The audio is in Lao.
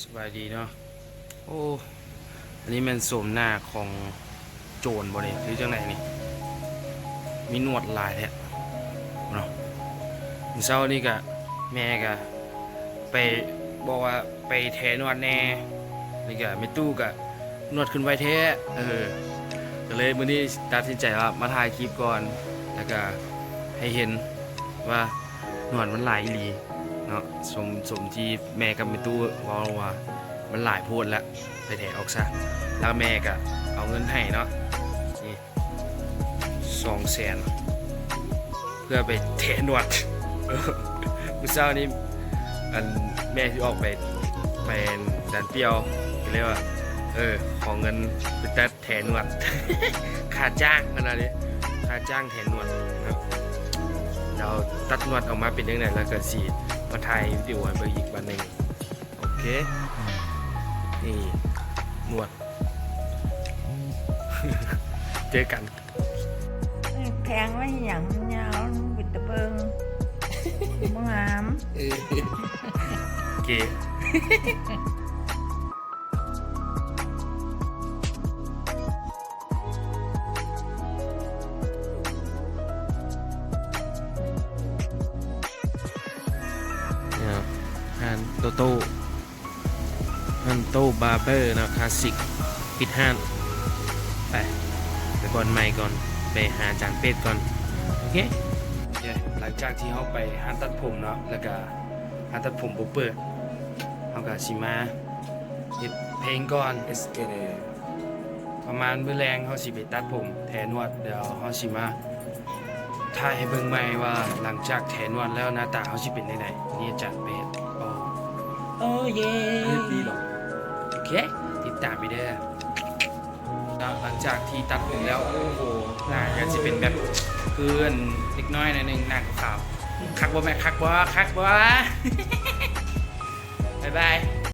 ສະບາຍດີເນາະ. ໂອ້ ອັນນີ້ແມ່ນໂສມໜ້າຂອງໂຈນບໍ່ນີ້ ຫຼືຈັ່ງໃດນີ້? ມີໜວດຫຼາຍແທ້ເນາະ. ມື້ເຊົ້ານີ້ກະ ແມ່ກະໄປ ບອກວ່າໄປແຖໜວດແດ່ ນີ້ກະແມ່ຕູ້ກະ ໜວດຂຶ້ນໄວແທ້ ເອີ ກະເລີຍມື້ນີ້ຕັດສິນໃຈວ່າມາຖ່າຍຄລິບກ່ອນ ແລ້ວກະໃຫ້ເຫັນວ່າໜວດມັນຫຼາຍອີ່ຫຼີເນາະ. ສົມ ສົມທີ່ແມ່ກັບແມ່ຕູ້ເວົ້າວ່າມັນຫຼາຍໂພດແລ້ວ ໄປແຖອອກຊະ. ແລ້ວແມ່ກະເອົາເງິນໃຫ້ເນາະ ນີ້ ສອງແສນ ເພື່ອໄປແຖໜວດ. ມື້ເຊົ້ານີ້ ອັນ ແມ່ຊິອອກໄປ ໄປດັນປ່ຽວ ກະເລີຍວ່າ ເອີ ຂໍເງິນໄປຕັດແຖໜວດ ຄ່າຈ້າງຫັ້ນນະເດ້ ຄ່າຈ້າງແຖໜວດເນາະ. ແລ້ວຕັດໜວດອອກມາເປັນຈັ່ງໃດ ແລ້ວກະຊິມາຖ່າຍວິດີໂອໃຫ້ເບິ່ງອີກບາດໜຶ່ງ. ໂອເຄ ນີ້ໜວດ ເຈີກັນ. ແທງໄວ້ຫຍັງ ມັນຍາວ ມັນເປັນຕາເບິ່ງ ບໍ່ງາມ ເກ. ຮ້ານໂຕໂຕ້ ຮັນໂຕບາເບີເນາະ ຄລາສສິກ ປິດຮ້ານ. ໄປ ໄປບ່ອນໃໝ່ກ່ອນ ໄປຫາຈານເປດກ່ອນ. ໂອເຄ ໂອເຄ ຫຼັງຈາກທີ່ເຮົາໄປຮ້ານຕັດຜົມເນາະ ແລ້ວກະຮ້ານຕັດຜົມບໍ່ເປີດ ເຮົາກະຊິມາເຮັດເພງກ່ອນ. ປະມານມື້ແລງເຮົາຊິໄປຕັດຜົມ ແຖໜວດ ດຽວເຮົາຊິມາ ຖ່າຍໃຫ້ເບິ່ງໃໝ່ວ່າຫຼັງຈາກແຖໜວດແລ້ວໜ້າຕາເຮົາຊິເປັນຈັ່ງໃດ. ນີ້ອາຈານເປດ. ໂອ້ ໂອ້ເຢ ເຮັດດີເນາະ. ໂອເຄ ຕິດຕາມໄປເດີ. ແລ້ວຫຼັງຈາກທີ່ຕັດຜົມແລ້ວ ໂອ້ໂຫ ໜ້າກະຊິເປັນແບບ ຄືອັນເດັກນ້ອຍໜ້ອຍໜຶ່ງ ໜ້າຂາວໆ. ຄັກບໍ່ແມ່? ຄັກບໍ່? ຄັກບໍ່? ບາຍບາຍ.